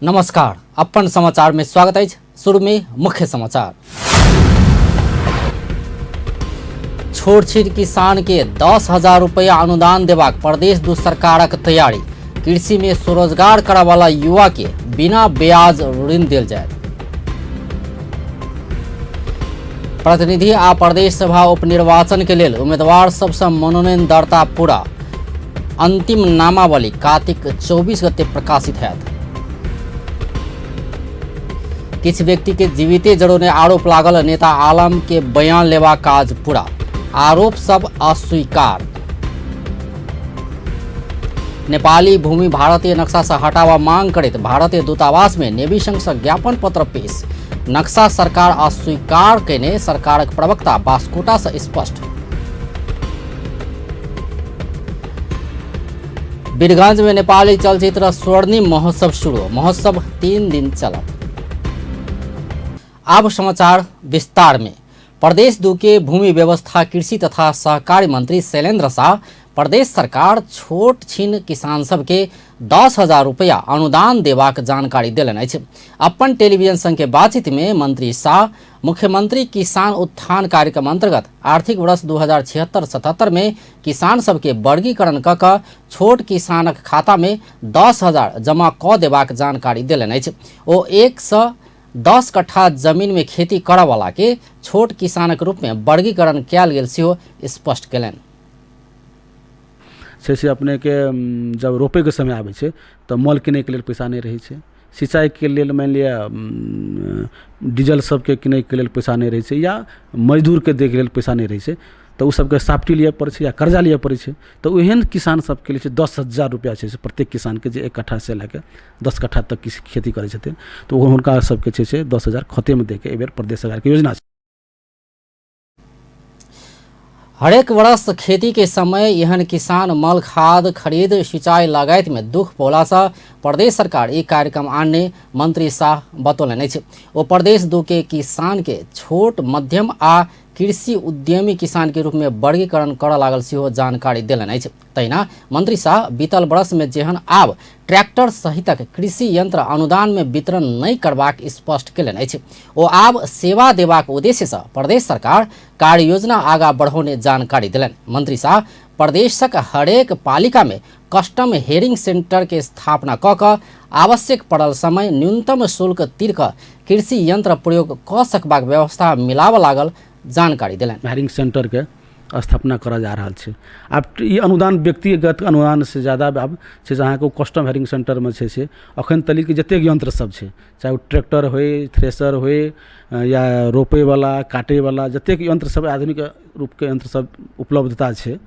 नमस्कार, अपन समाचार में स्वागत अछि। शुरू में मुख्य समाचार। छोट छिट किसान के 10,000 रुपया अनुदान देबाक प्रदेश दू सरकारक तैयारी। कृषि में स्वरोजगार करऽ वाला युवा के बिना ब्याज ऋण देल जायत। प्रतिनिधि आ प्रदेश सभा उपनिर्वाचन के लेल उम्मीदवार सबसँ मनोनयन दर्ता पूरा। अंतिम नामावली कार्तिक 24 गते प्रकाशित हैत। किछु व्यक्ति के जीविते जड़ोने आरोप लागल नेता आलम के बयान लेवा काज पूरा। आरोप सब अस्वीकार। नेपाली भूमि भारतीय नक्शा से हटावा मांग करैत भारतीय दूतावास में नेवी संघ से ज्ञापन पत्र पेश। नक्शा सरकार अस्वीकार केने सरकारक प्रवक्ता बास्कोटा से स्पष्ट। वीरगंज में नेपाली चलचित्र स्वर्णिम महोत्सव शुरू। महोत्सव 3 दिन चलत। अब समाचार विस्तार में। प्रदेश दू के भूमि व्यवस्था कृषि तथा सहकारी मंत्री शैलेंद्र शाह प्रदेश सरकार छोट छिन किसान सबके 10,000 रुपया अनुदान देबाक जानकारी देलनि अछि। अपन टेलीविजन संग के बातचीत में मंत्री शाह मुख्यमंत्री किसान उत्थान कार्यक्रम अंतर्गत आर्थिक वर्ष 2076-77 में किसान सबके वर्गीकरण क कऽ छोट किसानक खाता में 10,000 जमा कऽ देबाक जानकारी देलनि अछि। ओ 110 कट्ठा जमीन में खेती करऽ वाला के छोट किसानक रूप में वर्गीकरण कयल गेल सेहो स्पष्ट केलनि। छै से अपनेके जब रोपैके समय आबै छै तऽ मल किनैके लेल पैसा नहि रहै छै, सिंचाइके लेल मानि लिअ डीजल सबके किनैके लेल पैसा नहि रहै छै या मजदूरके दैके लेल पैसा नहि रहै छै, तऽ ओ सबके साफ्टी लिअ पड़ै छै या कर्जा लिअ पड़ै छै। तऽ ओहन किसान सबके लेल छै 10,000 रुपैआ छै से प्रत्येक किसानके जे 1 कट्ठासँ लए कऽ 10 कट्ठा तक खेती करै छथिन तऽ ओ हुनका सबके छै से 10,000 खातेमे दैके एहिबेर प्रदेश सरकारके योजना छै। हरेक वर्ष खेती के समय एहन किसान मल खाद खरीद सिंचाई लगायत में दुख पौला से प्रदेश सरकार ई कार्यक्रम आनने मंत्री शाह बतौलनि अछि। ओ प्रदेश दू के किसान के छोट मध्यम आ कृषि उद्यमी किसान के रूप में वर्गीकरण करऽ लागल सेहो जानकारी देलनि अछि। तहिना मंत्री शाह बीतल वर्ष में जेहन आब ट्रैक्टर सहितक कृषि यंत्र अनुदान में वितरण नहि करबाक स्पष्ट केलनि अछि। ओ आब सेवा देबाक उद्देश्य से प्रदेश सरकार कार्ययोजना आगा बढ़ौने जानकारी देलनि। मंत्री शाह प्रदेशक हरेक पालिका में कस्टम हेयरिंग सेंटर के स्थापना कऽ कऽ आवश्यक पड़ल समय न्यूनतम शुल्क तिर कऽ कृषि यंत्र प्रयोग कऽ सकबाक व्यवस्था मिलाबऽ लागल जानकारी देलनि। हायरिंग सेंटर के स्थापना करऽ जा रहल छै। आब ई अनुदान व्यक्तिगत अनुदानसँ ज्यादा आब छै से अहाँके ओ कस्टम हायरिंग सेंटरमे छै से अखन तलिक जतेक यन्त्र सब छै, चाहे ओ ट्रैक्टर होइ, थ्रेसर होइ या रोपैवला काटैवला जतेक यन्त्र सब आधुनिक रूपके यन्त्र सब उपलब्धता छै,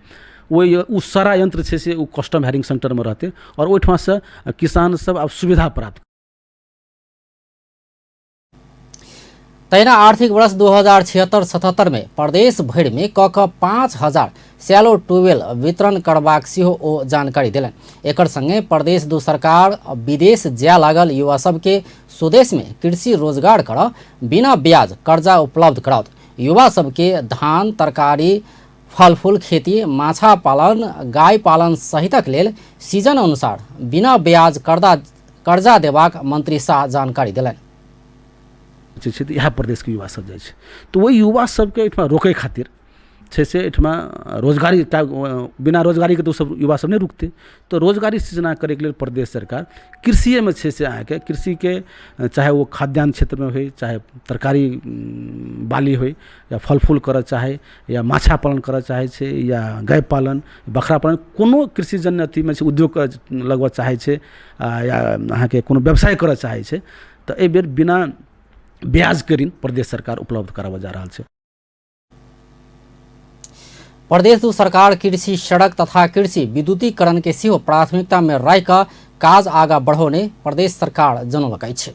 ओहि ओ सारा यन्त्र छै से ओ कस्टम हायरिंग सेंटरमे रहतै आओर ओहिठमासँ किसान सब आब सुविधा प्राप्त। तहिना आर्थिक वर्ष 2076-77 में प्रदेश भरि में क क 5,000 सैलो ट्यूबवेल वितरण करबाक सेहो ओ जानकारी देलनि। एकर संगे प्रदेश दू सरकार विदेश जाय लागल युवा सबके स्वदेश में कृषि रोजगार करऽ बिना ब्याज कर्जा उपलब्ध कराओत। युवा सबके धान, तरकारी, फलफूल खेती, माछा पालन, गाय पालन सहितक लेल सीजन अनुसार बिना ब्याज कर्जा देबाक मंत्री शाह जानकारी देलनि। जे छै इएह प्रदेशके युवा सब जाइ छै तऽ ओहि युवा सबके एहिठमा रोकै खातिर छै से एहिठमा रोजगारी बिना रोजगारीके तऽ ओसब युवा सब नहि रुकतै, तऽ रोजगारी सृजना करैके लेल प्रदेश सरकार कृषिएमे छै से अहाँके कृषिके चाहे ओ खाद्यान्न क्षेत्रमे होइ, चाहे तरकारी बाली होइ या फल फूल करऽ चाहै या माछा पालन करऽ चाहै छै या गाय पालन, बकरा पालन, कोनो कृषिजन्य अथीमे छै उद्योग लगबऽ चाहै छै या अहाँके कोनो व्यवसाय करऽ चाहै छै तऽ एहिबेर बिना ब्याजके ऋण प्रदेश सरकार उपलब्ध कराबऽ जा रहल छै। प्रदेश दू सरकार कृषि सड़क तथा कृषि विद्युतीकरण के सेहो प्राथमिकता में राखि कऽ काज आगा बढ़ौने प्रदेश सरकार जनौलक अछि।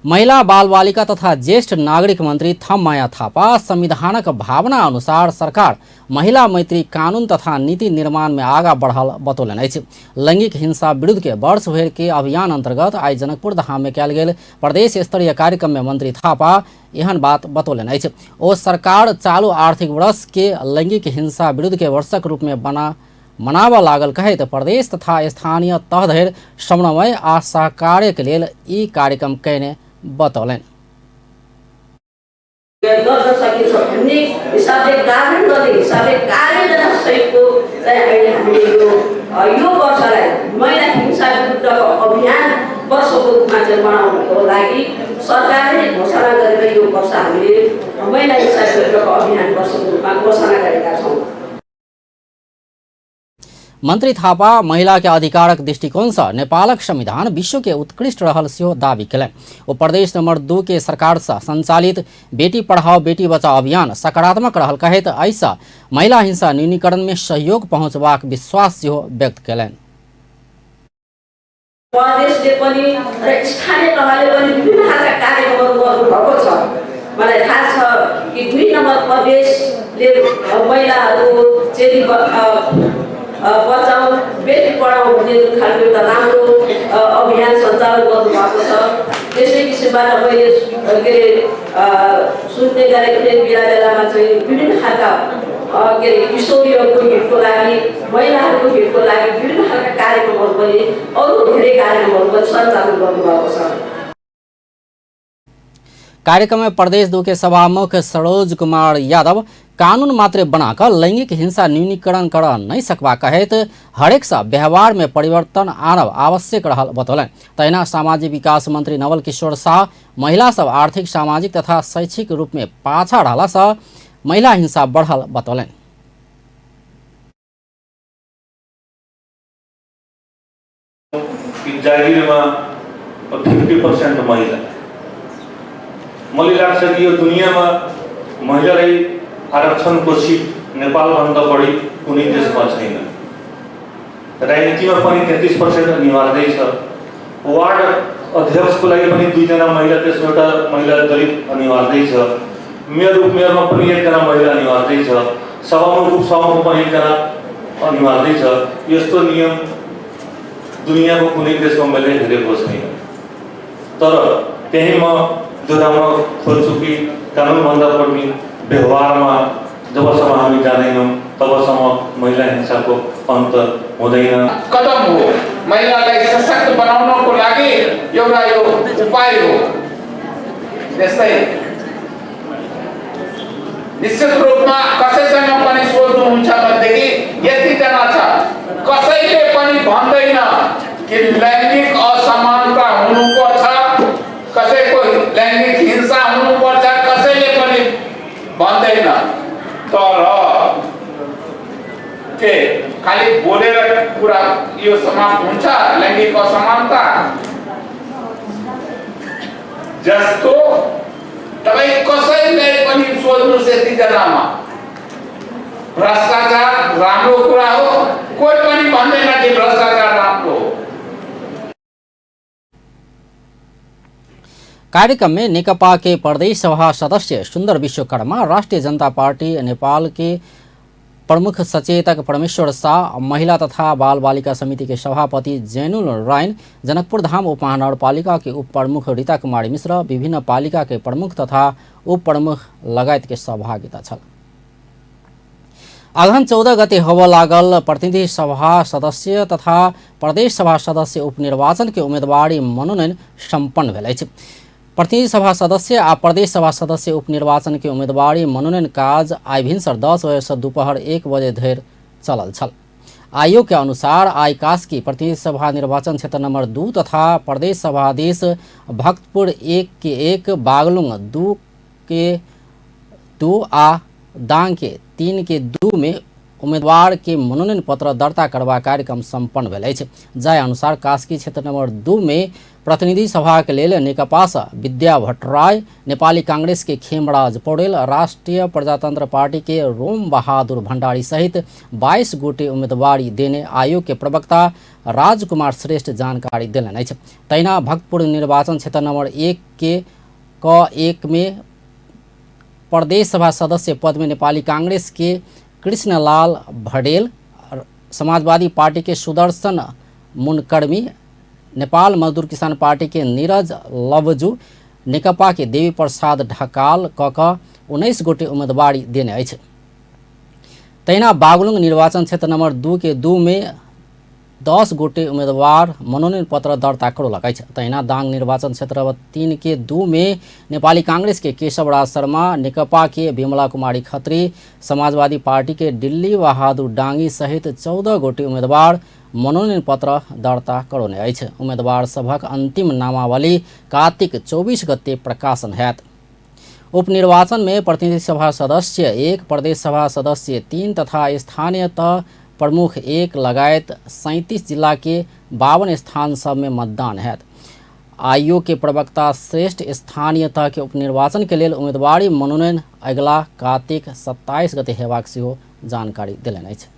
महिला बाल बालिका तथा ज्येष्ठ नागरिक मंत्री थम माया थापा संविधानक भावना अनुसार सरकार महिला मैत्री कानून तथा नीति निर्माण में आगा बढ़ल बतौलनि अछि। लैंगिक हिंसा विरुद्ध के वर्ष भरि के अभियान अंतर्गत आइ जनकपुर धाम में कयल गेल प्रदेश स्तरीय कार्यक्रम में मंत्री थापा एहन बात बतौलनि अछि। ओ सरकार चालू आर्थिक वर्ष के लैंगिक हिंसा विरुद्ध के वर्षक रूप में मनाबऽ लागल कहैत प्रदेश तथा स्थानीय तह धरि समन्वय आ सहकार्यके लेल ई कार्यक्रम कयने बतौलनि। गर्न सकिन्छ भन्ने हिसाबले कार्य गर्ने हिसाबले कार्ययोजना सहितको चाहिँ अहिले हामीले यो वर्षलाई महिला हिंसा विरुद्धको अभियान वर्षको रूपमा चाहिँ मनाउनको लागि सरकारले घोषणा गरेर यो वर्ष हामीले महिला हिंसा विरुद्धको अभियान वर्षको रूपमा घोषणा गरेका छौँ। मंत्री थापा महिला के अधिकारक दृष्टिकोणसँ नेपालक संविधान विश्व के उत्कृष्ट रहल सेहो दावी केलनि। ओ प्रदेश नंबर 2 के सरकारसँ संचालित बेटी पढ़ाओ बेटी बचाओ अभियान सकारात्मक रहल कहैत एहिसँ महिला हिंसा न्यूनीकरण में सहयोग पहुँचबाक विश्वास सेहो व्यक्त केलनि। प्रदेशले पनि र स्थानीय तहले पनि विभिन्न खालका कार्यक्रमहरू गर्नुभएको छ। मलाई थाहा छ कि 2 नम्बर प्रदेशले महिलाहरू चेली बचाऊ बेटी पढाऊ भन्ने जुन खालको एउटा राम्रो अभियान सञ्चालन गर्नुभएको छ। त्यसै किसिमबाट मैले के अरे सुन्ने गरेको थिएँ बेला बेलामा चाहिँ विभिन्न खालका के अरे किशोरीहरूको हितको लागि, महिलाहरूको हितको लागि विभिन्न खालका कार्यक्रमहरू पनि अरू धेरै कार्यक्रमहरू पनि सञ्चालन गर्नुभएको छ। कार्यक्रम में प्रदेश 2 के सभामुख सरोज कुमार यादव कानून मात्र बनाकर लैंगिक हिंसा न्यूनीकरण कर नहीं सकबा कहैत हरेक सँ व्यवहार में परिवर्तन आनब आवश्यक रहल बतौलनि। तहिना सामाजिक विकास मंत्री नवल किशोर शाह महिला सब आर्थिक, सामाजिक तथा शैक्षिक रूप में पाछा रहला सँ महिला हिंसा बढ़ल बतौलनि। जागिरमा 50% महिला, मलाई लाग्छ कि यो दुनियाँमा महिलालाई आरक्षणको सिट नेपालभन्दा बढी कुनै देशमा छैन। राजनीतिमा पनि 33% अनिवार्य छ। वार्ड अध्यक्षको लागि पनि 2 जना महिला, त्यसमा एउटा महिला दलित अनिवार्य छ। मेयर उपमेयरमा पनि 1 जना महिला अनिवार्य छ। सभामुख उपसभामुख पनि 1 जना अनिवार्य छ। यस्तो नियम दुनियाँको कुनै देशमा मैले हेरेको छैन। तर त्यही म दोहोऱ्याउन खोज्छु कि कानुनभन्दा पनि व्यवहारमा जबसम्म हामी जाँदैनौँ तबसम्म महिला हिंसाको अन्त हुँदैन। कदम हो महिलालाई सशक्त बनाउनको लागि एउटा यो उपाय हो। त्यस्तै निश्चित रूपमा कसैसँग पनि सोध्नुहुन्छ भनेदेखि यतिजना छ, कसैले पनि भन्दैन कि लैङ्गिक असमानता हुनुपर्छ, कसैको लैङ्गिक हिंसा हुनुपर्छ, कसैले पनि भन्दैन। तर के खालि बोलेर कुरा यो समाप्त हुन्छ लैङ्गिक असमानता? जस्तो तपाई कसैले पनि सोध्नुहोस् यतिजनामा भ्रष्टाचार राम्रो कुरा हो, कोही पनि भन्दैन कि भ्रष्टाचार राम्रो हो। कार्यक्रम में नेकपा के प्रदेश सभा सदस्य सुंदर विश्वकर्मा, राष्ट्रिय जनता पार्टी नेपाल के प्रमुख सचेतक परमेश्वर शाह, महिला तथा बाल बालिका समिति के सभापति जैनुल रायन, जनकपुर धाम उप महानगरपालिका के उप प्रमुख रीता कुमारी मिश्र, विभिन्न पालिका के प्रमुख तथा उप प्रमुख लगायत के सहभागिता छल। अगहन 14 गते होबय लागल प्रतिनिधि सभा सदस्य तथा प्रदेश सभा सदस्य उपनिर्वाचन के उम्मीदवारी मनोनयन सम्पन्न भेल अछि। प्रतिनिधि सभा सदस्य आ प्रदेश सभा सदस्य उपनिर्वाचन के उम्मीदवारी मनोनयन काज आइ भिनसर 10 बजे से दोपहर 1 बजे धरि चलल छल। आयोग के अनुसार आइ कास्की प्रतिनिधि सभा निर्वाचन क्षेत्र नंबर 2 तथा प्रदेश सभाधीश भक्तपुर 1 के 1, बागलुंग 2 के 2 आ दांग के 3 के 2 में उम्मीदवार के मनोनयन पत्र दर्ता करबा कार्यक्रम सम्पन्न भेल अछि। जाहि अनुसार कास्की क्षेत्र नंबर 2 में प्रतिनिधि सभा के लेल नेकपा सँ विद्या भट्टराई, नेपाली कांग्रेस के खेमराज पौडेल, राष्ट्रिय प्रजातंत्र पार्टी के रोम बहादुर भंडारी सहित 22 गोटे उम्मीदवारी देने आयोग के प्रवक्ता राजकुमार श्रेष्ठ जानकारी देलनि अछि। तहिना भक्तपुर निर्वाचन क्षेत्र नंबर 1 के क 1 में प्रदेश सभा सदस्य पद में नेपाली कांग्रेस के कृष्णलाल भडेल, समाजवादी पार्टी के सुदर्शन मुनकर्मी, नेपाल मजदूर किसान पार्टी के नीरज लवजू, नेकपा के देवी प्रसाद ढकाल क 19 गोटे उम्मीदवारी देने अछि। तहिना बागलुङ निर्वाचन क्षेत्र नम्बर 2 के 2 में 10 गोटे उम्मेदवार मनोनयन पत्र दर्ता करौलक अछि। तहिना दाङ निर्वाचन क्षेत्र 3 के 2 में नेपाली कांग्रेस के केशवराज शर्मा, नेकपा के विमला कुमारी खत्री, समाजवादी पार्टी के दिल्ली बहादुर डांगी सहित 14 गोटे उम्मेदवार मनोनयन पत्र दर्ता करौने अछि। उम्मेदवार सभक अन्तिम नामावली कार्तिक 24 गते प्रकाशन हैत। उपनिर्वाचन में प्रतिनिधि सभा सदस्य 1, प्रदेश सभा सदस्य 3 तथा स्थानीय तह प्रमुख 1 लगायत 37 जिला के 52 स्थान सब में मतदान हैत। आयोग के प्रवक्ता श्रेष्ठ स्थानीय तह के उपनिर्वाचन के लेल उम्मीदवारी मनोनयन अगिला कार्तिक 27 गते हेबाक सेहो जानकारी देलनि अछि।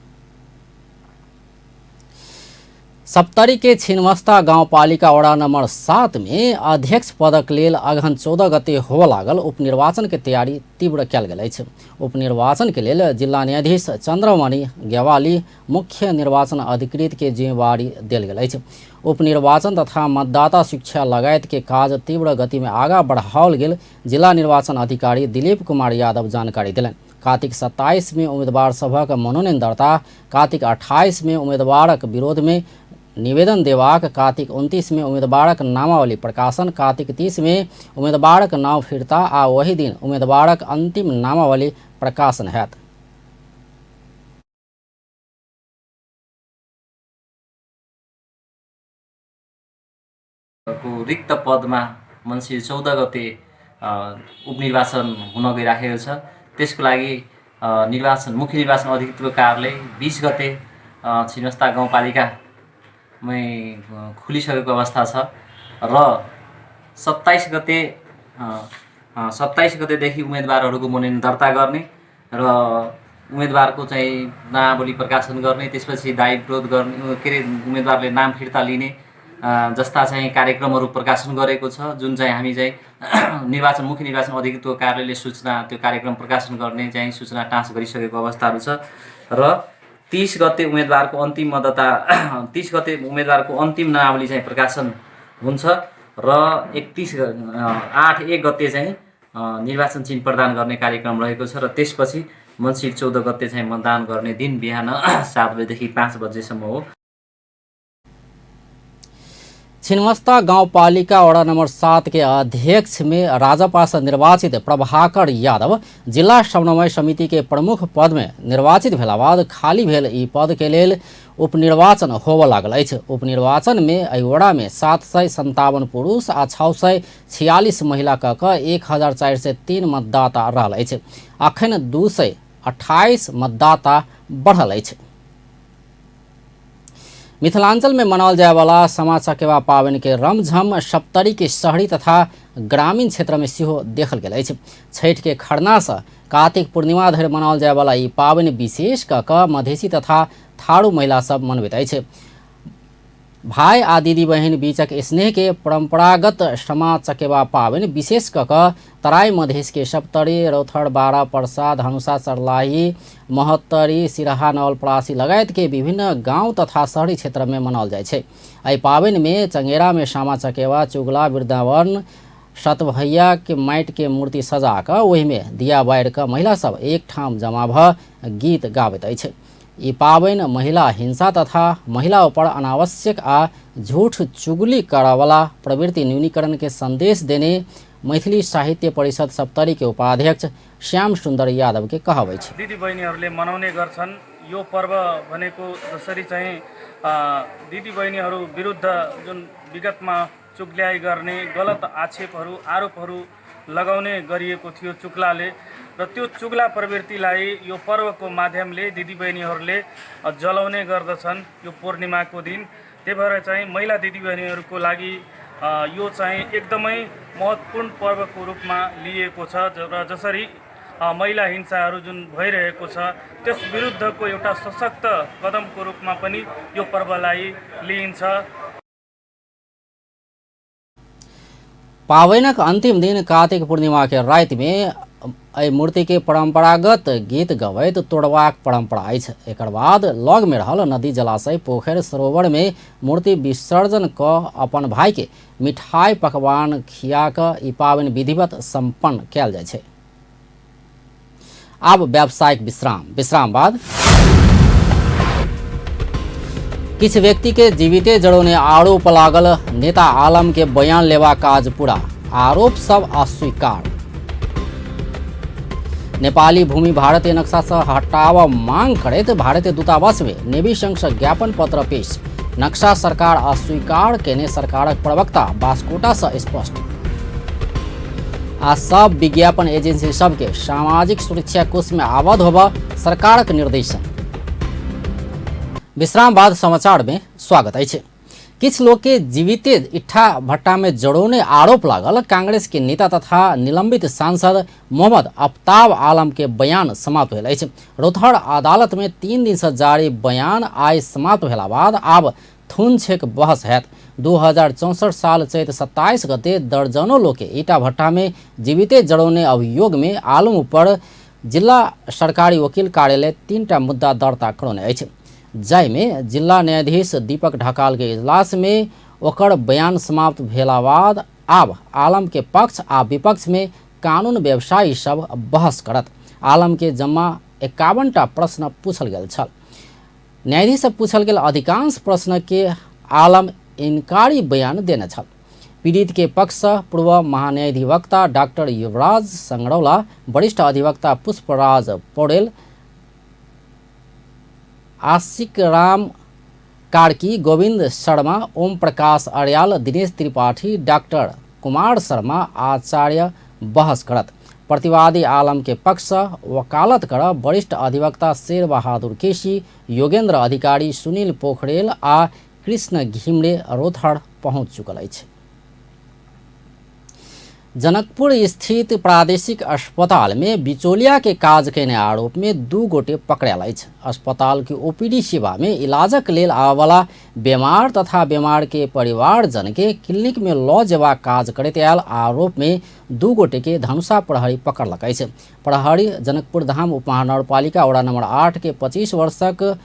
सप्तरी के छिन्नमस्ता गाउँपालिका वडा नम्बर 7 में अध्यक्ष पदक लेल अगहन 14 गते होबय लागल उपनिर्वाचन के तैयारी तीव्र कयल गेल अछि। उपनिर्वाचन के लेल जिल्ला न्यायाधीश चंद्रमणि गेवाली मुख्य निर्वाचन अधिकृत के जिम्मेवारी देल गेल अछि। उपनिर्वाचन तथा मतदाता शिक्षा लगायत के काज तीव्र गति में आगा बढ़ाओल गेल जिला निर्वाचन अधिकारी दिलीप कुमार यादव जानकारी देलनि। कार्तिक 27 में उम्मीदवार सभक मनोनयन दर्ता, कार्तिक 28 में उम्मीदवारक विरोध में निवेदन देबाक, कार्तिक 29 में उम्मीदवारक नामावली प्रकाशन, कार्तिक 30 में उम्मीदवारक नाम फिर्ता आ वही दिन उम्मीदवारक अंतिम नामावली प्रकाशन हैत। को रिक्त पदमा मङ्सिर 14 गते उपनिर्वाचन हुन गइराखेको छ। त्यसको लागि निर्वाचन मुख्य निर्वाचन अधिकृतको कार्यालय 20 गते छिन्नमस्ता गाउँपालिकामै खुलिसकेको अवस्था छ र 27 गते 27 गतेदेखि उम्मेदवारहरूको मनोनयन दर्ता गर्ने र उम्मेदवारको चाहिँ नामावली प्रकाशन गर्ने, त्यसपछि दावी विरोध गर्ने, के अरे उम्मेदवारले नाम फिर्ता लिने जस्ता चाहिँ कार्यक्रमहरू प्रकाशन गरेको छ। जुन चाहिँ हामी चाहिँ निर्वाचन मुख्य निर्वाचन अधिकृतको कार्यालयले सूचना त्यो कार्यक्रम प्रकाशन गर्ने चाहिँ सूचना टाँस गरिसकेको अवस्थाहरू छ र 30 गते उम्मेदवारको अन्तिम मतदाता 30 गते उम्मेदवारको अन्तिम नामावली चाहिँ प्रकाशन हुन्छ र 31 8-1 गते चाहिँ निर्वाचन चिन्ह प्रदान गर्ने कार्यक्रम रहेको छ र त्यसपछि मङ्सिर 14 गते चाहिँ मतदान गर्ने दिन बिहान 7 बजेदेखि 5 बजेसम्म हो। छिन्नमस्ता गाउँपालिका वडा नम्बर 7 के अध्यक्ष में राजपा से निर्वाचित प्रभाकर यादव जिला समन्वय समिति के प्रमुख पद में निर्वाचित भेला बाद खाली भेल ई पद के लेल उपनिर्वाचन होबय लागल अछि। उपनिर्वाचन में एहि वडा में 757 पुरुष आ 646 महिला क 1403 मतदाता रहल अछि। अखन 228 मतदाता बढ़ल अछि। मिथिलांचल में मनाओल जायवाला सामा चकेवा पाबनि के रमझम सप्तरी के शहरी तथा ग्रामीण क्षेत्र में सेहो देखल गेल अछि। छठि के खरना से कार्तिक पूर्णिमा धरि मनाओल जायवाला ई पाबनि विशेष क क मधेसी तथा थारू महिला सब मनबैत अछि। भाई आ दीदी बहिन बीचक स्नेह के परंपरागत सामा चकेवा पाबनि विशेष क क तराई मधेश के सप्तरी, रौथर, बारा, परसा, धनुषा, सर्लाही, महोत्तरी, सिरहा, नवलपरासी लगायत के विभिन्न गांव तथा शहरी क्षेत्र में मनाओल जाइ छै। एहि पाबनि में चंगेरा में सामा चकेवा, चुगला, वृंदावन, सतभैया के माटि के मूर्ति सजा कऽ ओहिमे दिया बारि कऽ महिला सब एक ठाम जमा भऽ गीत गाबैत अछि। ई पाबनि महिला हिंसा तथा महिला ऊपर अनावश्यक आ झूठ चुगली करऽवला प्रवृत्ति न्यूनीकरण के संदेश देने मैथिली साहित्य परिषद सप्तरी के उपाध्यक्ष श्याम सुन्दर यादव के कहब अछि। दिदी बहिनीहरूले मनाउने गर्छन्। यो पर्व भनेको जसरी चाहिँ दिदी बहिनीहरू विरुद्ध जुन विगतमा चुग्ल्याइ गर्ने गलत आक्षेपहरू आरोपहरू लगाउने गरिएको थियो चुक्लाले र त्यो चुग्ला प्रवृत्तिलाई यो पर्वको माध्यमले दिदीबहिनीहरूले जलाउने गर्दछन् यो पूर्णिमाको दिन। त्यही भएर चाहिँ महिला दिदीबहिनीहरूको लागि यो चाहिँ एकदमै महत्त्वपूर्ण पर्वको रूपमा लिएको छ र जसरी महिला हिंसाहरू जुन भइरहेको छ त्यस विरुद्धको एउटा सशक्त कदमको रूपमा पनि यो पर्वलाई लिइन्छ। पाबनिक अंतिम दिन कार्तिक पूर्णिमा के राति में एहि मूर्ति के परंपरागत गीत गबैत तोड़बाक परंपरा अछि। एकर बाद लग में रहल नदी, जलाशय, पोखरि, सरोवर में मूर्ति विसर्जन क अपन भाई के मिठाई पकवान खिया क ई पाबनि विधिवत संपन्न कयल जाइ छै। आब व्यावसायिक विश्राम। विश्राम बाद किछु व्यक्ति के जीविते जड़ौने आरोप लागल नेता आलम के बयान लेवा काज पूरा, आरोप सब अस्वीकार। नेपाली भूमि भारतीय नक्शा से हटाव मांग करैत भारतीय दूतावास में नेवी संघ से ज्ञापन पत्र पेश, नक्शा सरकार अस्वीकार केने सरकारक प्रवक्ता बास्कोटा से स्पष्ट। आ सब विज्ञापन एजेंसी सबके सामाजिक सुरक्षा कोष में आबद्ध होबा सरकारक निर्देशन। विश्राम बाद समाचार में स्वागत अछि। किछु लोग के जीविते इट्ठा भट्टा में जड़ौने आरोप लागल कांग्रेस के नेता तथा निलंबित सांसद मोहम्मद आफ्ताब आलम के बयान समाप्त भेल अछि। रौतहट अदालत में 3 दिन से जारी बयान आइ समाप्त भेला बाद आब थुन छेक बहस हैत। 2064 साल चैत 27 गते दर्जनों लोग के ईटा भट्टा में जीविते जड़ौने अभियोग में आलम ऊपर जिला सरकारी वकील कार्यालय 3टा मुद्दा दर्ता करौने अछि, जाहिमे जिला न्यायाधीश दीपक ढकाल के इजलास में ओकर बयान समाप्त भेला बाद आब आलम के पक्ष आ विपक्ष में कानून व्यवसायी सब बहस करत। आलम के जम्मा 51टा प्रश्न पूछल गेल छल। न्यायाधीश से पूछल गेल अधिकांश प्रश्न के आलम इनकारी बयान देने छल। पीड़ित के पक्ष से पूर्व महान्यायाधिवक्ता डॉक्टर युवराज संगरौला, वरिष्ठ अधिवक्ता पुष्पराज पौडेल, आशिक राम कार्की, गोविंद शर्मा, ओम प्रकाश अर्याल, दिनेश त्रिपाठी, डॉक्टर कुमार शर्मा आचार्य बहस करत। प्रतिवादी आलम के पक्ष वकालत कर वरिष्ठ अधिवक्ता शेर बहादुर केसी, योगेंद्र अधिकारी, सुनील पोखरेल आ कृष्ण घिमरे रौतहट पहुँच चुकल अछि। जनकपुर स्थित प्रादेशिक अस्पताल में बिचौलिया के काज केने आरोप में 2 गोटे पकड़ायल अछि। अस्पताल के ओपीडी सेवा में इलाजक लेल आबयवला बीमार तथा बीमार के परिवारजन के क्लिनिक में लऽ जेबाक काज करैत आयल आरोप में 2 गोटे के धनुषा प्रहरी पकड़लक अछि। प्रहरी जनकपुर धाम उपमहानगरपालिका वडा नंबर 8 के 25 वर्षक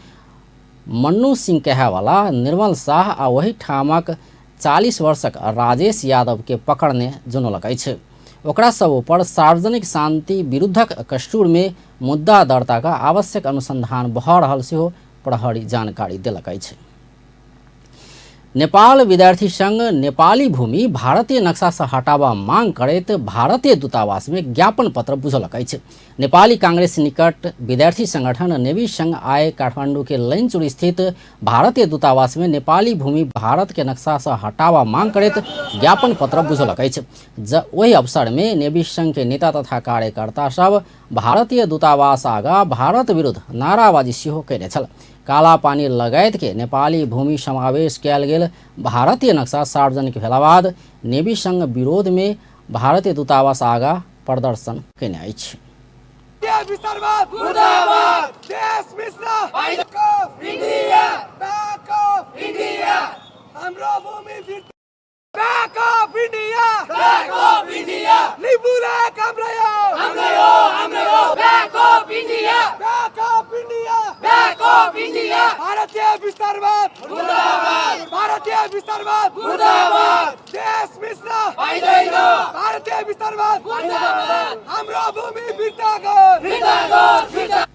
मन्नू सिंह कहेवाला निर्मल शाह आ वही ठामक 40 वर्षक राजेश यादव के पकड़ने जनौलक अछि। ओकरा सब ऊपर सार्वजनिक शांति विरुद्धक कसूर में मुद्दा दर्ता का आवश्यक अनुसंधान भऽ रहल सेहो प्रहरी जानकारी देलक अछि। नेपाल विद्यार्थी संघ नेपाली भूमि भारतीय नक्शा से हटाबा मांग करैत भारतीय दूतावास में ज्ञापन पत्र बुझलक अछि। नेपाली कांग्रेस निकट विद्यार्थी संगठन नेवी संघ आए काठमांडू के लैनचुर स्थित भारतीय दूतावास में नेपाली भूमि भारत के नक्शा से हटाबा मांग करैत ज्ञापन पत्र बुझलक अछि। ओहि अवसर में नेवी संघ के नेता तथा कार्यकर्ता सब भारतीय दूतावास आगा भारत विरुद्ध नाराबाजी सेहो कयने छल। काला पानी लगायत के नेपाली भूमि समावेश कयल गेल भारतीय नक्शा सार्वजनिक भेला बाद नेवी संघ विरोध में भारतीय दूतावास आगा प्रदर्शन कयने अछि। भारतीय विस्तारवाद मुर्दाबाद, भारतीय विस्तारवाद मुर्दाबाद, देश मिश्र पाइदैन, भारतीय विस्तारवाद मुर्दाबाद, हाम्रो भूमि फिर्ता गर, फिर्ता गर, फिर्ता।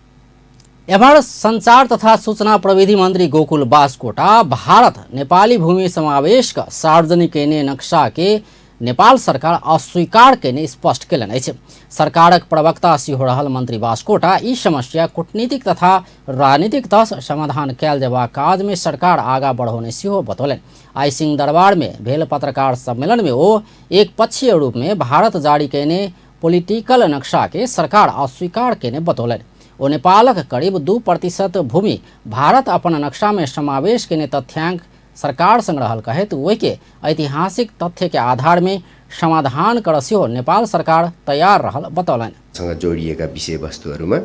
एम्हर संचार तथा सूचना प्रविधि मंत्री गोकुल बास्कोटा भारत नेपाली भूमि समावेश का सार्वजनिक केने नक्शा के नेपाल सरकार अस्वीकार केने स्पष्ट केलनि अछि। सरकारक प्रवक्ता सेहो रहल मंत्री बास्कोटा ई समस्या कूटनीतिक तथा राजनीतिक तह समाधान कयल जेबाक काज में सरकार आगा बढ़ौने सेहो बतौलनि। आइ सिंहदरबार में भेल पत्रकार सम्मेलन में ओ एकपक्षीय रूप में भारत जारी केने पॉलिटिकल नक्शा के सरकार अस्वीकार केने बतौलनि। ओ नेपालक करीब 2% भूमि भारत अपन नक्शा में समावेश केने तथ्यांक सरकार संग रहल कहैत ओहिके ऐतिहासिक तथ्य के आधार में समाधान कर सेहो नेपाल सरकार तैयार रहल बतौलनि। सँग जोडिएका विषयवस्तुहरूमा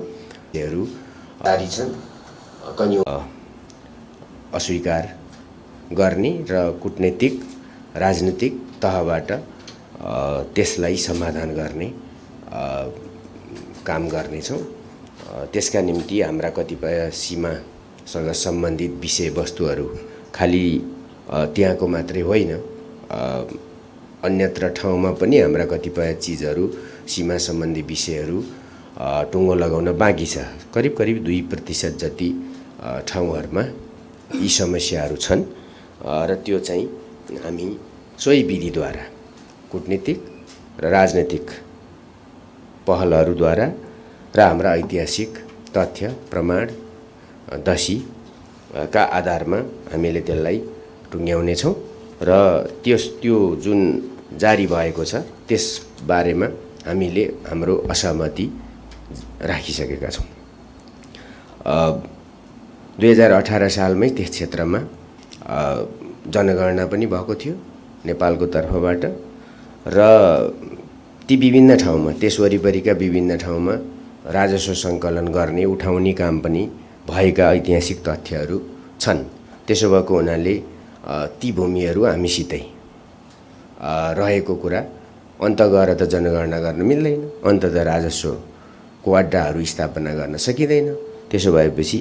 जारी छन् अस्वीकार गर्ने र कूटनीतिक राजनीतिक तहबाट त्यसलाई समाधान गर्ने काम गर्नेछौँ। त्यसका निम्ति हाम्रा कतिपय सीमासँग सम्बन्धित विषयवस्तुहरू खालि त्यहाँको मात्रै होइन, अन्यत्र ठाउँमा पनि हाम्रा कतिपय चिजहरू सीमा सम्बन्धी विषयहरू टुङ्गो लगाउन बाँकी छ। करिब करिब 2% जति ठाउँहरूमा यी समस्याहरू छन् र त्यो चाहिँ हामी सोही विधिद्वारा कूटनीतिक र राजनैतिक पहलहरूद्वारा र हाम्रा ऐतिहासिक तथ्य प्रमाण दसी का आधारमा हामीले त्यसलाई टुङ्ग्याउनेछौँ र त्यो जुन जारी भएको छ त्यसबारेमा हामीले हाम्रो असहमति राखिसकेका छौँ। 2018 सालमै त्यस क्षेत्रमा जनगणना पनि भएको थियो नेपालको तर्फबाट र ती विभिन्न ठाउँमा त्यस वरिपरिका विभिन्न ठाउँमा राजस्व सङ्कलन गर्ने उठाउने काम पनि भएका ऐतिहासिक तथ्यहरू छन्। त्यसो भएको हुनाले ती भूमिहरू हामीसितै रहेको कुरा अन्त गएर त जनगणना गर्न मिल्दैन, अन्त त राजस्वको अड्डाहरू स्थापना गर्न सकिँदैन। त्यसो भएपछि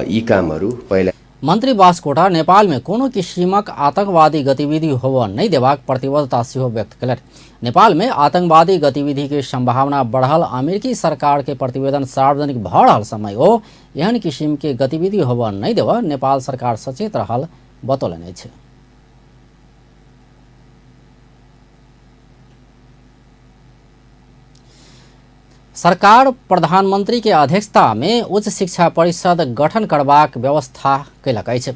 यी कामहरू पहिला मंत्री बास्कोटा नेपाल में कोनो किसिमक आतंकवादी गतिविधि होबय नहीं देबाक प्रतिबद्धता सेहो व्यक्त कयलनि। नेपाल में आतंकवादी गतिविधि के संभावना बढ़ल अमेरिकी सरकार के प्रतिवेदन सार्वजनिक भऽ रहल समय ओ एहन किसिम के गतिविधि होबय नहीं देबय नेपाल सरकार सचेत रहल बतौलनि अछि। सरकार प्रधानमंत्री के अध्यक्षता में उच्च शिक्षा परिषद गठन करबाक व्यवस्था कयलक अछि।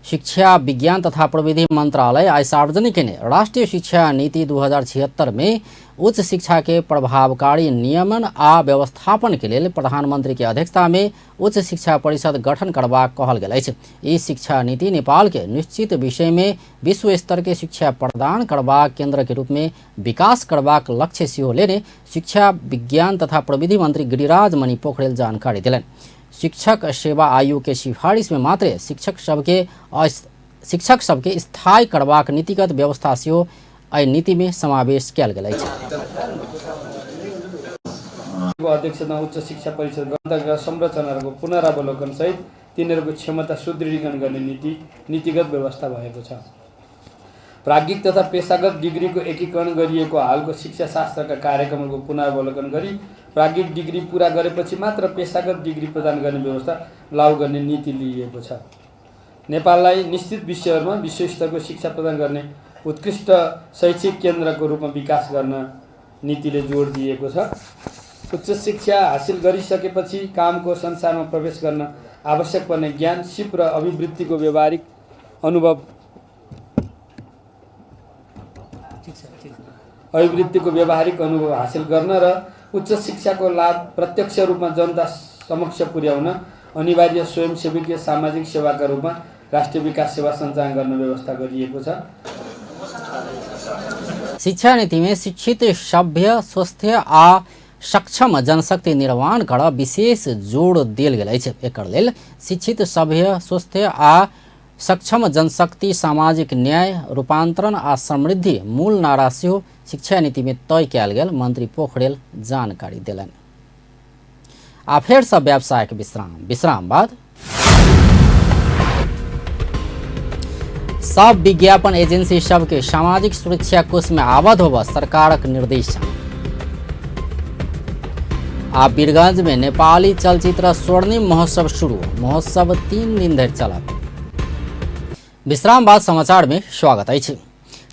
शिक्षा विज्ञान तथा प्रविधि मंत्रालय आइ सार्वजनिक केने राष्ट्रीय शिक्षा नीति 2076 में उच्च शिक्षा के प्रभावकारी नियमन आ व्यवस्थापन के लेल प्रधानमंत्री के अध्यक्षता में उच्च शिक्षा परिषद गठन करबाक कहल गेल अछि। ई शिक्षा नीति नेपाल के निश्चित विषय में विश्व स्तर के शिक्षा प्रदान करबाक केंद्र के रूप में विकास करबाक लक्ष्य सेहो लेने शिक्षा विज्ञान तथा प्रविधि मंत्री गिरिराज मणि पोखरेल जानकारी देलनि। शिक्षक सेवा आयोग के सिफारिश में मात्र शिक्षक सबके स्थायी करबाक नीतिगत व्यवस्था सेहो एहि नीति में समावेश कयल गेल अछि। अध्यक्षता उच्च शिक्षा परिषद अन्तर्गत संरचनाहरूको पुनरावलोकन सहित तिनीहरूको क्षमता सुदृढीकरण गर्ने नीतिगत व्यवस्था भएको छ। प्राज्ञिक तथा पेसागत डिग्रीको एकीकरण गरिएको हालको शिक्षाशास्त्रका कार्यक्रमहरूको पुनरावलोकन गरी प्राज्ञिक डिग्री पुरा गरेपछि मात्र पेसागत डिग्री प्रदान गर्ने व्यवस्था लागू गर्ने नीति लिइएको छ। नेपाललाई निश्चित विषयहरूमा विश्वस्तरको शिक्षा प्रदान गर्ने उत्कृष्ट शैक्षिक केन्द्रको रूपमा विकास गर्न नीतिले जोड दिएको छ। उच्च शिक्षा हासिल गरिसकेपछि कामको संसारमा प्रवेश गर्न आवश्यक पर्ने ज्ञान, सिप र अभिवृद्धिको व्यावहारिक अनुभव हासिल गर्न र उच्च शिक्षाको लाभ प्रत्यक्ष रूपमा जनता समक्ष पुर्याउन अनिवार्य स्वयंसेवकीय सामाजिक सेवाका रूपमा राष्ट्रिय विकास सेवा सञ्चालन गर्न व्यवस्था गरिएको छ। शिक्षा नीति में शिक्षित, सभ्य, स्वस्थ आ सक्षम जनशक्ति निर्माण कर विशेष जोड़ देल गेल अछि। एकर लेल शिक्षित, सभ्य, स्वस्थ आ सक्षम जनशक्ति, सामाजिक न्याय, रूपांतरण आ समृद्धि मूल नारा सेहो शिक्षा नीति में तय कयल गेल मंत्री पोखरेल जानकारी देलनि। आ फेर सब व्यावसायिक विश्राम बाद सब विज्ञापन एजेंसी सबके सामाजिक सुरक्षा कोष में आबद्ध होबय सरकारक निर्देशन। आ वीरगंज में नेपाली चलचित्र स्वर्णिम महोत्सव शुरू, महोत्सव 3 दिन धरि चलत। विश्राम बाद समाचार में स्वागत अछि।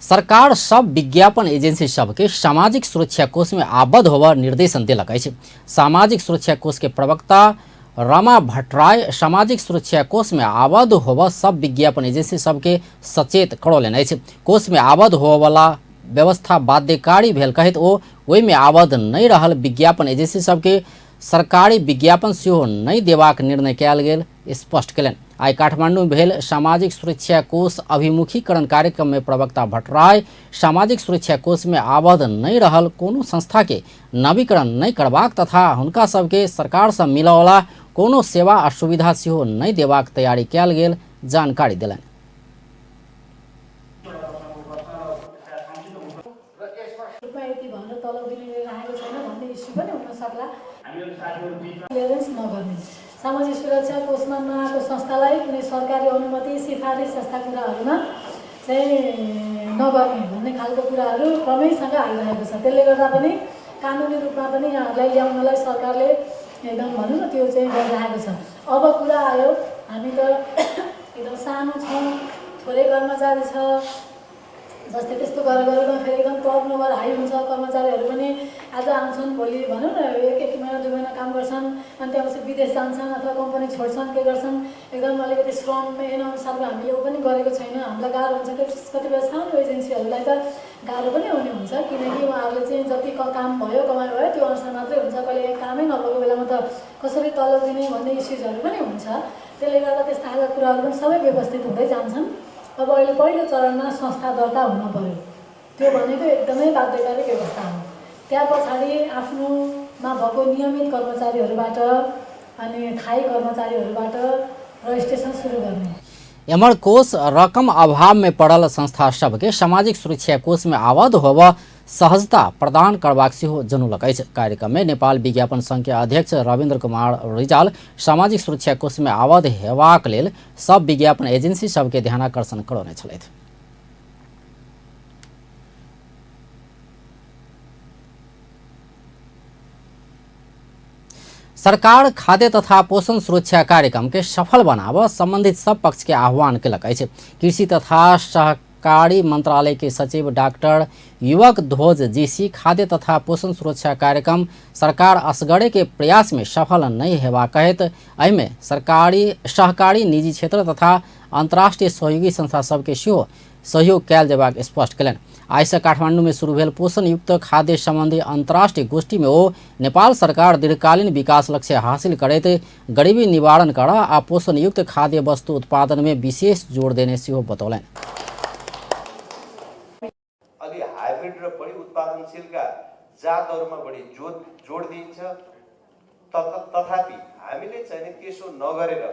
सरकार सब विज्ञापन एजेंसी सबके सामाजिक सुरक्षा कोष में आबद्ध होबय निर्देशन देलक अछि। सामाजिक सुरक्षा कोष के प्रवक्ता रमा भट्टराय सामाजिक सुरक्षा कोष में आबद्ध होबय सब विज्ञापन एजेंसी सबके सचेत करौलनि अछि। कोष में आबद्ध होबयवला व्यवस्था बाध्यकारी भेल कहैत ओ ओहिमे आबद्ध नहि रहल विज्ञापन एजेंसी सबके सरकारी विज्ञापन सेहो नहि देबाक निर्णय कयल गेल स्पष्ट कयलनि। आइ काठमांडू में भेल सामाजिक सुरक्षा कोष अभिमुखीकरण कार्यक्रम में प्रवक्ता भट्टराय सामाजिक सुरक्षा कोष में आबद्ध नहि रहल कोनो संस्था के नवीकरण नहि करबाक तथा हुनका सबके सरकार से मिलयवला कोनो सेवा आ सुविधा सेहो नहि देबाक तैयारी कयल गेल जानकारी देलनि। सामाजिक सुरक्षा कोषमा नआएको संस्थालाई कुनै सरकारी अनुमति, सिफारिस जस्ता कुराहरूमा चाहिँ नगर्ने भन्ने खालको कुराहरू क्रमैसँग आइरहेको छ। त्यसले गर्दा पनि कानुनी रूपमा पनि यहाँहरूलाई ल्याउनलाई सरकारले एकदम भनौँ न त्यो चाहिँ गरिरहेको छ। अब कुरा आयो, हामी त एकदम सानो छौँ, थोरै कर्मचारी छ, जस्तै त्यस्तो गरेर गरेर फेरि एकदम टर्नओभर हाई हुन्छ, कर्मचारीहरू पनि आज आउँछन् भोलि भनौँ न एक एक महिना 2 महिना काम गर्छन् अनि त्यहाँपछि विदेश जान्छन् अथवा कम्पनी छोड्छन्, के गर्छन्, एकदम अलिकति श्रम अनुसारको हामीले ऊ पनि गरेको छैन, हामीलाई गाह्रो हुन्छ। कतिपय सानो एजेन्सीहरूलाई त गाह्रो पनि हुने हुन्छ, किनकि उहाँहरूले चाहिँ जति काम भयो कमाइ भयो त्यो अनुसार मात्रै हुन्छ, कहिले कामै नभएको बेलामा त कसरी तलब दिने भन्ने इस्युजहरू पनि हुन्छ। त्यसले गर्दा त्यस्ता खालका कुराहरू पनि सबै व्यवस्थित हुँदै जान्छन्। अब अहिले पहिलो चरणमा संस्था दर्ता हुनु पर्यो, त्यो भनेको एकदमै बाध्यकारी व्यवस्था हो। त्यहाँ पछाडि आफ्नोमा भएको नियमित कर्मचारीहरूबाट अनि थायी कर्मचारीहरूबाट रजिस्ट्रेसन सुरु गर्ने। एमर कोष रकम अभाव में पड़ल संस्था सबके सामाजिक सुरक्षा कोष में आबद्ध होब सहजता प्रदान करबाक सेहो जनौलक अछि। कार्यक्रम में नेपाल विज्ञापन संघ के अध्यक्ष रविन्द्र कुमार रिजाल सामाजिक सुरक्षा कोष में आबद्ध हेबाक लेल सब विज्ञापन एजेंसी सबके ध्यानाकर्षण करौने छलथि। सरकार खाद्य तथा पोषण सुरक्षा कार्यक्रम के सफल बनाव संबंधित सब पक्ष के आह्वान केलक अछि। कृषि तथा सहकारी मंत्रालय के सचिव डॉक्टर युवक ध्वज जीसी खाद्य तथा पोषण सुरक्षा कार्यक्रम सरकार असगरे के प्रयास में सफल नहीं हेबा कहैत एहिमे सरकारी सहकारी निजी क्षेत्र तथा अंतर्राष्ट्रीय सहयोगी संस्था सबके सेहो सहयोग कयल जेबाक स्पष्ट कयलनि। आइ से काठमांडू में शुरू भेल पोषण युक्त खाद्य संबंधी अंतर्राष्ट्रीय गोष्ठी में ओ नेपाल सरकार दीर्घकालीन विकास लक्ष्य हासिल करैत गरीबी निवारण कर आ पोषण युक्त खाद्य वस्तु उत्पादन में विशेष जोर देने सेहो बतौलनि। अलि हाइब्रिड र बढी उत्पादनशीलका जातहरुमा बढी जोड दिइन्छ, तथापि हामीले चाहिँ त्यसो नगरेर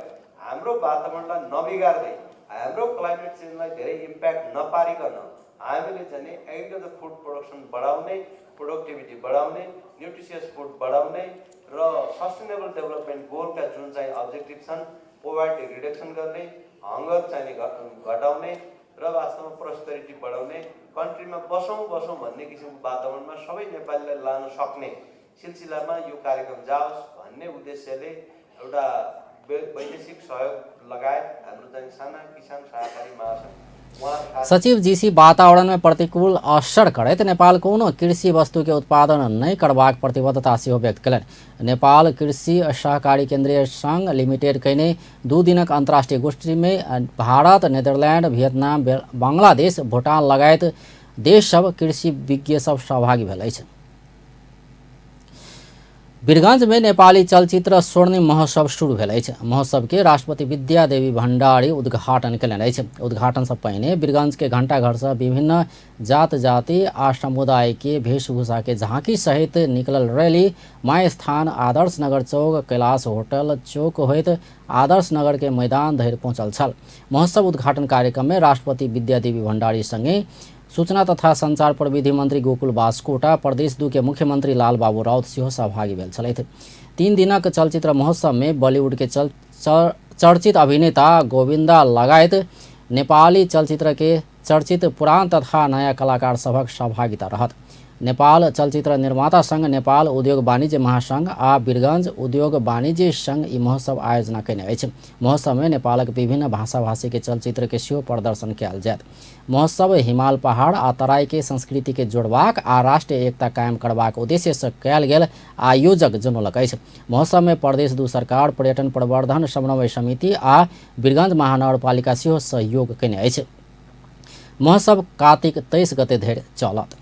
हाम्रो वातावरणलाई नबिगार्दै हाम्रो क्लाइमेट चेन्जलाई धेरै इम्प्याक्ट नपारिकन हामीले चाहिँ एग्रिकल्चर फुड प्रोडक्सन बढाउने, प्रोडक्टिभिटी बढाउने, न्युट्रिसियस फुड बढाउने र सस्टेनेबल डेभलपमेन्ट गोलका जुन चाहिँ अब्जेक्टिभ छन् पोभर्टी रिडक्सन गर्ने, हङ्गर चाहिँ घटाउने र वास्तवमा प्रोस्पेरिटी बढाउने, कन्ट्रीमा बसौँ बसौँ भन्ने किसिमको वातावरणमा सबै नेपालीलाई लान सक्ने सिलसिलामा यो कार्यक्रम जाओस् भन्ने उद्देश्यले एउटा वैदेशिक सहयोग लगायत हाम्रो चाहिँ साना किसान सहकारी महासङ्घ। सचिव जीसी वातावरण में प्रतिकूल असर करैत नेपाल कोनो कृषि वस्तु के उत्पादन नहि करबाक प्रतिबद्धता सेहो व्यक्त कयलनि। नेपाल कृषि सहकारी केंद्रीय संघ लिमिटेड कयने 2 दिनक अंतर्राष्ट्रीय गोष्ठी में भारत, नेदरलैंड, वियतनाम, बांग्लादेश, भूटान लगायत देश सब कृषि विज्ञ सब सहभागी भेल अछि। वीरगंज में नेपाली चलचित्र स्वर्णिम महोत्सव शुरू भेल अछि। महोत्सव के राष्ट्रपति विद्या देवी भण्डारी उद्घाटन कयलनि अछि। उद्घाटन से पहिने वीरगंज के घंटाघर से विभिन्न जात जाति आ समुदाय के वेशभूषा के झांकी सहित निकलल रैली my स्थान आदर्श नगर चौक, कैलाश होटल चौक होइत आदर्श नगर के मैदान धरि पहुँचल छल। महोत्सव उद्घाटन कार्यक्रम में राष्ट्रपति विद्या देवी भण्डारी संगे सूचना तथा संचार प्रविधि मंत्री गोकुल बास्कोटा, प्रदेश 2 के मुख्यमंत्री लालबाबू राउत सेहो सहभागी भेल छलथि। 3 दिनक चलचित्र महोत्सव में बॉलीवुड के चर्चित अभिनेता गोविंदा लगायत नेपाली चलचित्र के चर्चित पुरान तथा नयाँ कलाकार सभक सहभागिता रहत। नेपाल चलचित्र निर्माता संघ, नेपाल उद्योग वाणिज्य महासंघ आ वीरगंज उद्योग वाणिज्य संघ ई महोत्सव आयोजना कयने अछि। महोत्सव में नेपालक विभिन्न भाषा भाषी के चलचित्र के सेहो प्रदर्शन कयल जायत। महोत्सव हिमाल, पहाड़ आ तराई के संस्कृति के जोड़बाक आ राष्ट्रीय एकता कायम करबाक उद्देश्य से कयल गेल आयोजक जनौलक अछि। महोत्सव में प्रदेश 2 सरकार, पर्यटन प्रवर्धन समन्वय समिति आ वीरगंज महानगरपालिका सेहो सहयोग कयने अछि। महोत्सव कार्तिक 23 गते धरि चलत।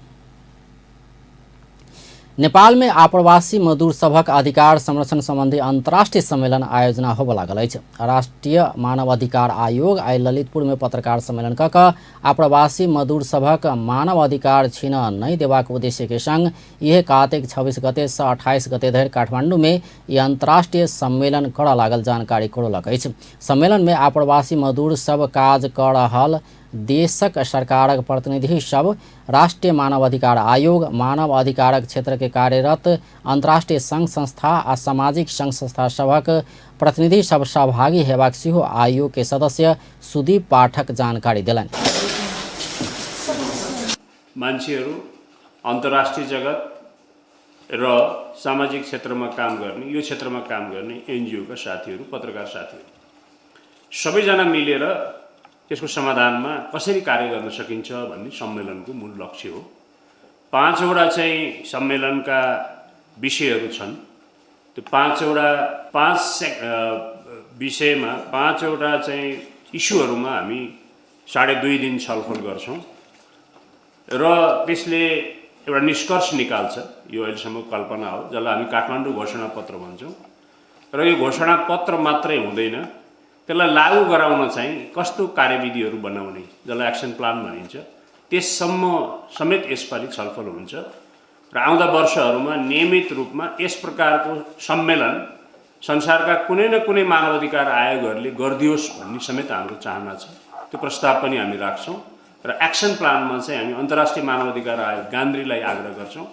नेपाल में आप्रवासी मजदूर सभक अधिकार संरक्षण संबंधी अंतर्राष्ट्रीय सम्मेलन आयोजना होबय लागल अछि। राष्ट्रीय मानव अधिकार आयोग आइ ललितपुर में पत्रकार सम्मेलन क आप्रवासी मजदूर सभक मानव अधिकार छीन नहि देबाक उद्देश्य के संग इहे कार्तिक 26 गते से 28 गते धरि काठमांडू में ई अंतर्राष्ट्रीय सम्मेलन करऽ लागल जानकारी करौलक अछि। सम्मेलन में आप्रवासी मजदूर सब काज कऽ रहल देशक सरकारक प्रतिनिधि सब, राष्ट्रीय मानव अधिकार आयोग, मानव अधिकारक क्षेत्र के कार्यरत अंतर्राष्ट्रीय संघ संस्था आ सामाजिक संघ संस्था सभक प्रतिनिधि सब सहभागी हेबाक सेहो आयोग के सदस्य सुदीप पाठक जानकारी देलनि। मान्छेहरू, अन्तर्राष्ट्रिय जगत र सामाजिक क्षेत्रमा काम गर्ने, यो क्षेत्रमा काम गर्ने एनजिओका साथीहरू, पत्रकार साथीहरू सबैजना मिलेर त्यसको समाधानमा कसरी कार्य गर्न सकिन्छ भन्ने सम्मेलनको मूल लक्ष्य हो। 5वटा चाहिँ सम्मेलनका विषयहरू छन्। त्यो 5 विषयमा 5वटा चाहिँ इस्युहरूमा हामी 2.5 दिन छलफल गर्छौँ र त्यसले एउटा निष्कर्ष निकाल्छ। यो अहिलेसम्म कल्पना हो, जसलाई हामी काठमाडौँ घोषणापत्र भन्छौँ। र यो घोषणापत्र मात्रै हुँदैन, त्यसलाई लागू गराउन चाहिँ कस्तो कार्यविधिहरू बनाउने, जसलाई एक्सन प्लान भनिन्छ, त्यससम्म समेत यसपालि छलफल हुन्छ। र आउँदा वर्षहरूमा नियमित रूपमा यस प्रकारको सम्मेलन संसारका कुनै न कुनै मानवाधिकार आयोगहरूले गरिदियोस् भन्ने समेत हाम्रो चाहना छ। त्यो प्रस्ताव पनि हामी राख्छौँ र एक्सन प्लानमा चाहिँ हामी अन्तर्राष्ट्रिय मानवाधिकार आयोग गान्द्रीलाई आग्रह गर्छौँ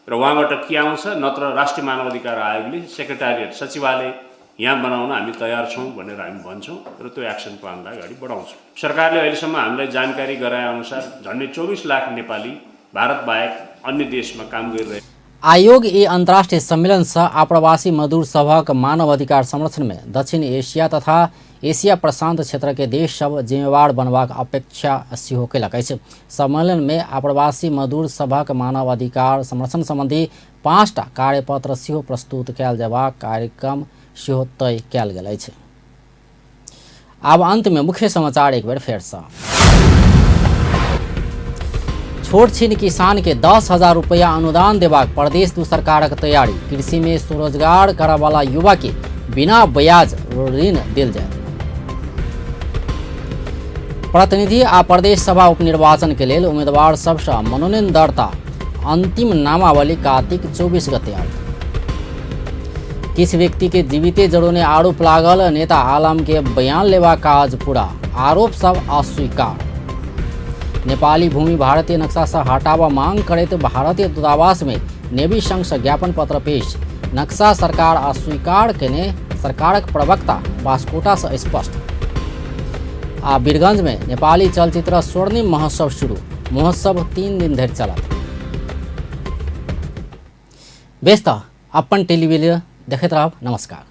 र उहाँबाट के आउँछ, नत्र राष्ट्रिय मानवाधिकार आयोगले सेक्रेटारिएट सचिवालय यहाँ बनाउन हामी तयार छौँ भनेर हामी भन्छौँ र त्यो एक्सन प्लानलाई अगाडि बढाउँछौँ। सरकारले अहिलेसम्म हामीलाई जानकारी गराएअनुसार झन्डै 24 लाख नेपाली भारत बाहेक अन्य देशमा काम गरिरहे। आयोग ई अंतर्राष्ट्रीय सम्मेलन से आप्रवासी मजदूर सभक मानव अधिकार संरक्षण में दक्षिण एशिया तथा एशिया प्रशांत क्षेत्र के देश सब जिम्मेवार बनबाक अपेक्षा सेहो केलक अछि। सम्मेलन में आप्रवासी मजदूर सभक मानव अधिकार संरक्षण संबंधी 5टा कार्यपत्र सेहो प्रस्तुत कयल जेबाक कार्यक्रम सेहो तय कयल गेल अछि। आब अंत में मुख्य समाचार एक बेर फेर सँ। छोट छिन किसान के 10,000 रुपया अनुदान देबाक प्रदेश 2 सरकारक तैयारी। कृषि में स्वरोजगार करऽवाला युवा के बिना ब्याज ऋण देल जायत। प्रतिनिधि आ प्रदेश सभा उपनिर्वाचन के लेल उम्मीदवार सबसँ मनोनयन दर्ता अंतिम नामावली कार्तिक 24 गते आओत। किछु व्यक्ति के जीविते जड़ोने आरोप लागल नेता आलम के बयान लेबाक काज पूरा, आरोप सब अस्वीकार। नेपाली भूमि भारतीय नक्शा से हटावा मांग करैत भारतीय दूतावास में नेवी संघ से ज्ञापन पत्र पेश। नक्शा सरकार अस्वीकार केने सरकारक प्रवक्ता बास्कोटा से स्पष्ट। आ वीरगंज में नेपाली चलचित्र स्वर्णिम महोत्सव शुरू, महोत्सव 3 दिन धरि चलत। बेस त अपन टेलीविजन देखैत रहब। नमस्कार।